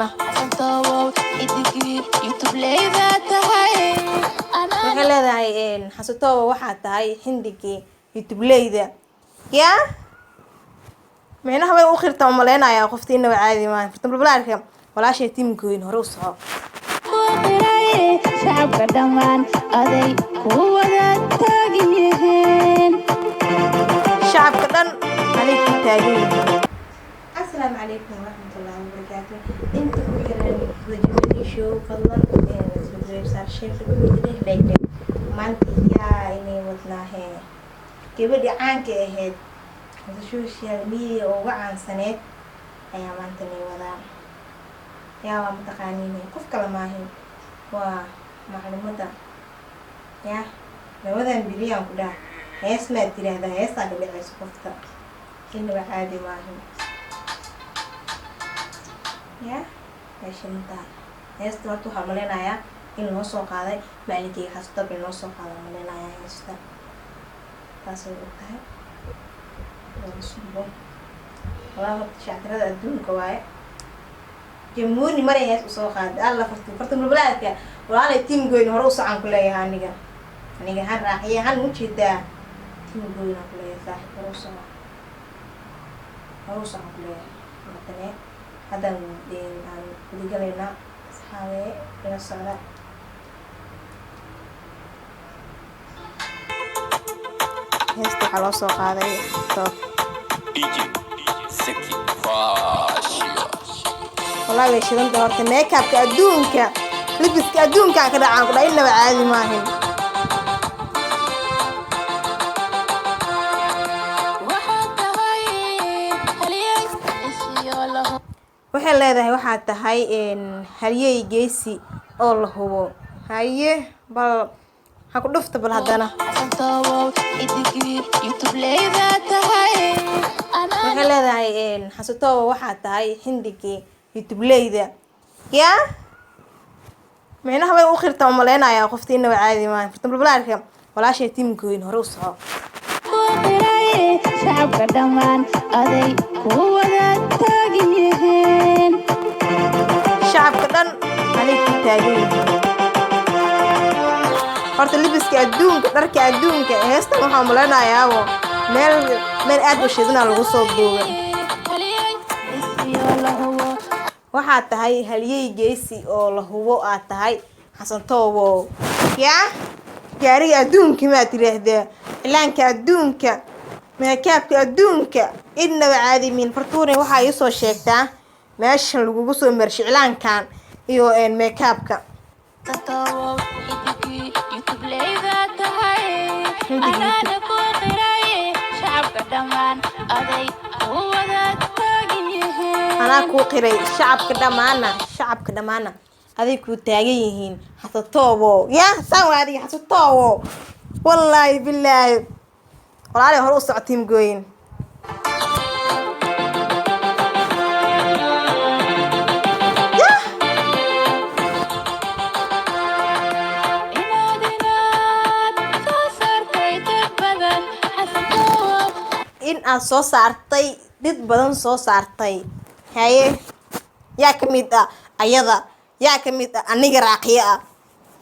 haddana. Waxay leedahay Xasatooba waxaa tahay xindigii youtubeleyda. Yaa micnaha way u qirtaa umaleynayaa qofta, inaba caadi maaha. Fartuun Balbalaarka, walaashay, tiimkooyin hore u soco. Shacabka dhammaan aday ku wada taagan yihiin. Shacabka dhan aday ku taagan yihiin. Asalaamu calaykum waraxmatullaahi wabarakaatu. Inta ku xiran Wadajimadii Show, fadlan subscribe saar, share, like like. Maanta yaa inay wadnaahee gabadhii caanka ahayd social media uga caansaneed ayaa maanta nay wadaa. Yaa waa mataqaaniin? Qof kale maahin, waa maclimada. Ya labadan biliyaan ku dhaha hees maad tiraahdaa, heestaa ka dhacayso qofta, inaba caadi maahin. Ya meesha mataa heesta horta waxaa maleynayaa in loo soo qaaday macalinkeyga Xasutoob, in loo soo qaada maleynayaa heesta, taasay og tahay. Walaa horta shactirada adduunka waaye. Jamuuni maray hees usoo qaaday alla. Fartuun, Fartuun Balbalaadka, walaalay, tiimgoyn hore u socon ku leeyahay. Aniga han raaciye han ujeedaa tiimgoyn aan ku leeyahay. Saaxib, hore u soco, hore u socon ku leeyahay. Matane haddaan aan gudagalaynaa, asxaabee, ila socda. Heesta waxaa loo soo qaaday Toob. DJ Seki Fashion. Wallahi way shidanta horta. Makeupka adduunka, libiska adduunkaan ka dhacaan ku dhaa, inaba caadi maahin. Waxaad tahay halyey isiyo lahu. Waxay leedahay waxaad tahay halyey geesi oo la hubo. Haye, bal ha ku dhufta bal haddana. Xasantoobow, xidigii youtubeleyda tahay. Waxay leedahay Xasatooba waxaa tahay xindigii youtubeleyda. Yaa micnaha way u qirtaa umaleynayaa qofta, inaba caadi maaha. Fartuun Balbalaarka, walaashay, tiimkooyin hore u soco. Ku qiray shacabka dhammaan aday ku wada taagan yihiin. Shacabka dhan aday ku taagan yihiin. Horta libiska adduunka, dharka adduunka, heestan waxaa umaleynayaabo meel meel aad u shidana lagu soo duubay. Halyey isiyo la hubo. Waxaad tahay halyey geesi oo la hubo aad tahay, Xasan Toobow. Yaa gaariga adduunka maad tiraahdaa, cilaanka adduunka, makeupka adduunka, innaba caadi miin. Fartuune, waxaa iisoo sheegtaa meeshan lagugu soo marshay cilaankan iyo makeupka. Xasantoobow, xidigii youtubeleyda tahay. Xidigii. Anaana ku qiray shacabka dhammaan aday ku wada taagan yihiin. Anaa kuu qiray shacabka dhammaana, shacabka dhammaana aday kuu taagan yihiin, Xasatoobow. Yaa saan waa adiga, Xasatoobow. Wallaahi bilaahi, walaalay, hore u socotiin gooyin. Yah! Inaad soo saartay dad badan, Xasantoobow. In aad soo saartay dad badan, soo saartay. Haye, yaa ka mid ah ayada? Yaa ka mid ah aniga raaqiye ah?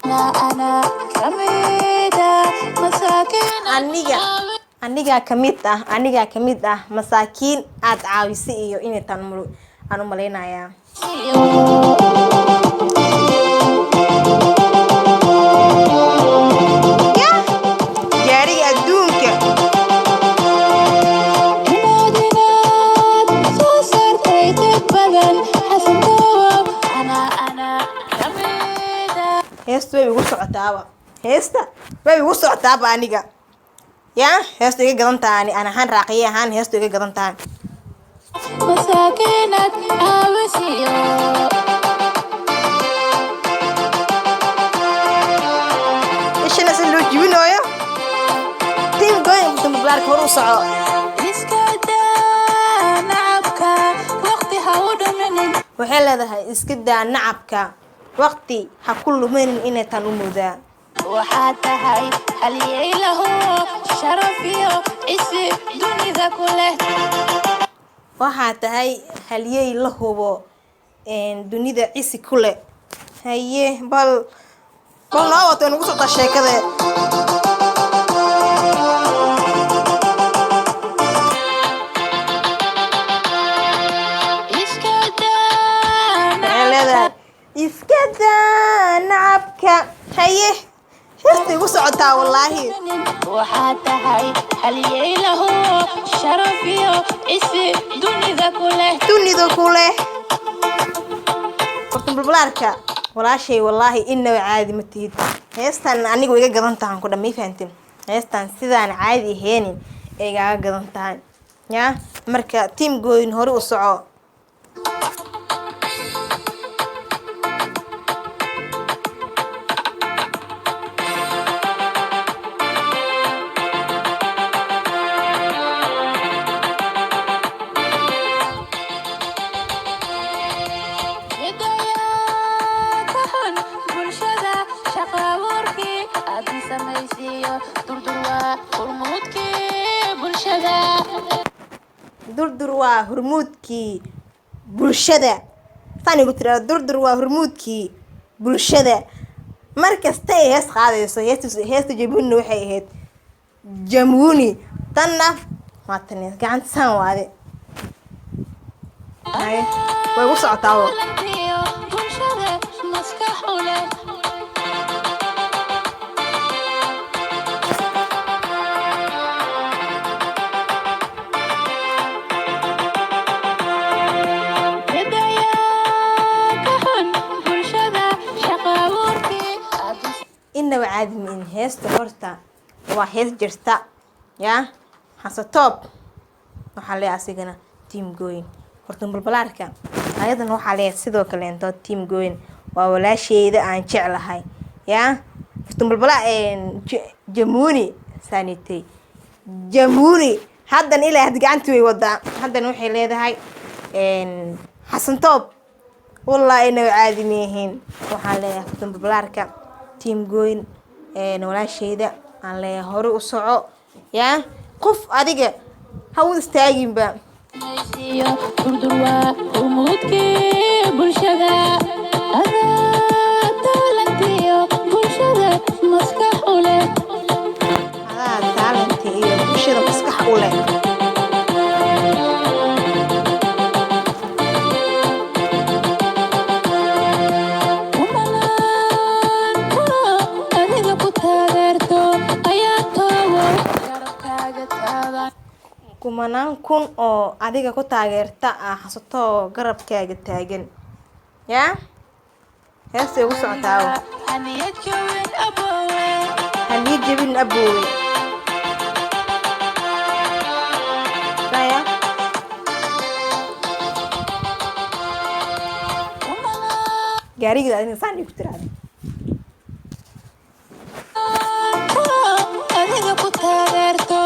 Ana kamida masaakiin. Anigaa kamid ah, anigaa kamid ah masaakiin aad caawisay iyo inay taan aan u malaynayaa. Yah! Gaariga adduunka. Inaad soo saartay dad badan, Xasantoobow, ana kamida. Heesta way igu socotaaba, heesta way igu socotaaba aniga. Yaa heesta iga gadan tahay ani aan ahaan, raaqiye ahaan, heesta iga gadan tahay. Masaakiinad caawisiyo. Ishana si loo jibinooyo. Team going dambaarka, hor u soco. Iska daa nacabka, waqti ha u dhuminin. Waxay leedahay iska daa nacabka, waqti ha ku luminin, inay tan u moodaa. Waxaad tahay halyey lahu sharaf iyo cisi dunida ku leh. Waxaa tahay halyey la hubo. Dunida cisi ku leh. Haye, bal bal noo wato, nagu socdaa sheekada. Iska daa. Waxay leedahay iska daa nacabka. Haye, heesta igu socotaa wallaahi. Waxaa tahay halyeylahu, sharaf iyo cisi dunida ku leh. Dunida ku leh. Horta bulbulaarka walaashay, wallaahi inaba caadi ma tihid. Heestan anigu iga gadan tahan ku dhamay, fahanteen? Heestan sidaan caadi aheenin ay igaaga gadan tahay ya. Marka team gooyin, hore u soco. Hidayaa ka xun bulshada, shaqa abuurkii aad samaysiiyo, Durdur waa hormuudkii bulshada. Durdur waa hormuudkii bulshada, saan igu tiraa. Durdur waa hormuudkii bulshada. Mar kasta ay hees qaadayso, heesta Jamuuni waxay ahayd Jamuuni, tanna waa tan gacanta saan waade. Haye, way u socotaa. Talantiyo bulshada maskax u leh. Hidayaa ka xun bulshada, shaqa abuurkii aad Inaba caadi ma in heesta. Horta waa hees jirta yaa Xasatoob. Waxaa leeyahay asigana team going. Horta balbalaarka ayadana waxaa leeyahay sidoo kaleento team going, waa walaasheyda aan jeclahay yaa. Horta balbala Jamuuni saanitay Jamuuni, haddana ilaa hadda gacantii way wadaa. Haddana waxay leedahay Xasan Toob. Wallaahi inaba caadi ma ahayn. Waxaan leeyahay Fartuun Balbalaarka team going, walaasheyda aan leeyahay, hore u soco yaa. Qof adiga ha u istaaginba. Samaysiiyo, Durdur waa hormuudkii bulshada. Adaa talantiyo bulshada maskax u leh. Adaa talent iyo bulshada maskax u leh. Kumanaan kuno adiga ku taageerto ayaa toobo garabkaaga taagan. Kumanaan kun oo adiga ku taageerta ah xasato oo garabkaaga taagan yaa. Heestay ugu socotaa. Haniyad jabin, aboowe. Hanii jebin, aboowe. Raya. Kumanaan Gaariga adiga saan igu tiraahdo. kuno adiga ku taageerto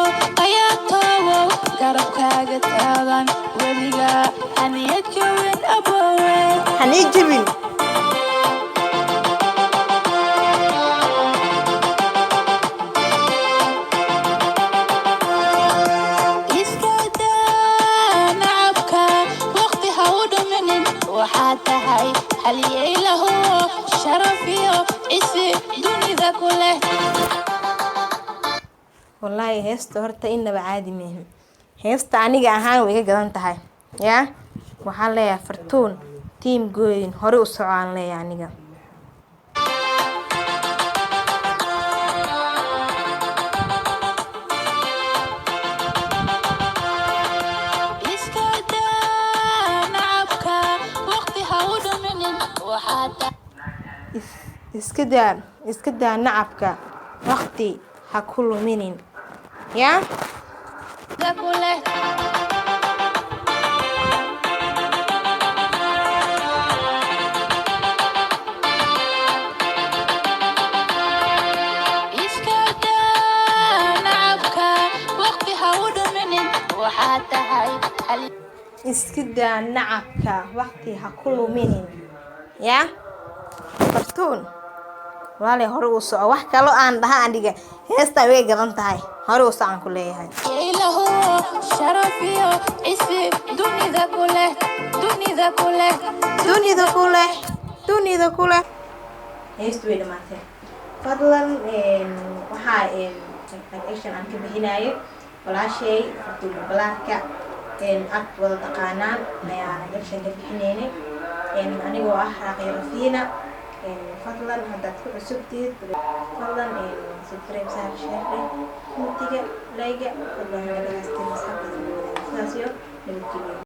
ayaa toobo garabkaaga taagan weliga. Haniyad jabin, aboowe. Hanii jebin. Iska daa nacabka, waqti ha u dhuminin. Waxaad tahay halyeylahu, sharaf iyo cisi dunida ku leh. Wallaahi heesta horta inaba caadi maahan. Heesta aniga ahaan way iga gadan tahay yaa. Waxaan leeyahay Fartuun team going, hore u soco aan leeyahay aniga. Iska daa nacabka, waqti ha u dhuminin. Waxaad Iska daa nacabka, waqti ha ku luminin yaa. tahay ku leh. Iska daa nacabka, waqti ha u dhuminin. Waxaad tahay hal Iska daa nacabka, waqti ha ku luminin yaa. Fartuun walaalay, hore u soco. Wax kaloo aan dhaha aniga, heestaa way gadan tahay. Hore u soco aan ku leeyahay. Ilahu. Sharaf iyo cisi dunida ku leh, dunida ku leh. Dunida ku leh, dunida ku leh. Heestu way dhamaatee. Fadlan, waxaa reaction aan ka bixinayo walaashay Fartuun Balaarka aad wada taqaanaan ayaa reaction ka bixinaynay, anigoo ah Raaqi Rafiina. Fadlan, haddaad ku cusubtihid, fadlan subscribe saar, share dheh, comment-iga, like-ga, fadlan naga haysteen asxaabtaada la wadaaga. Sidaas iyo nabadgelyo.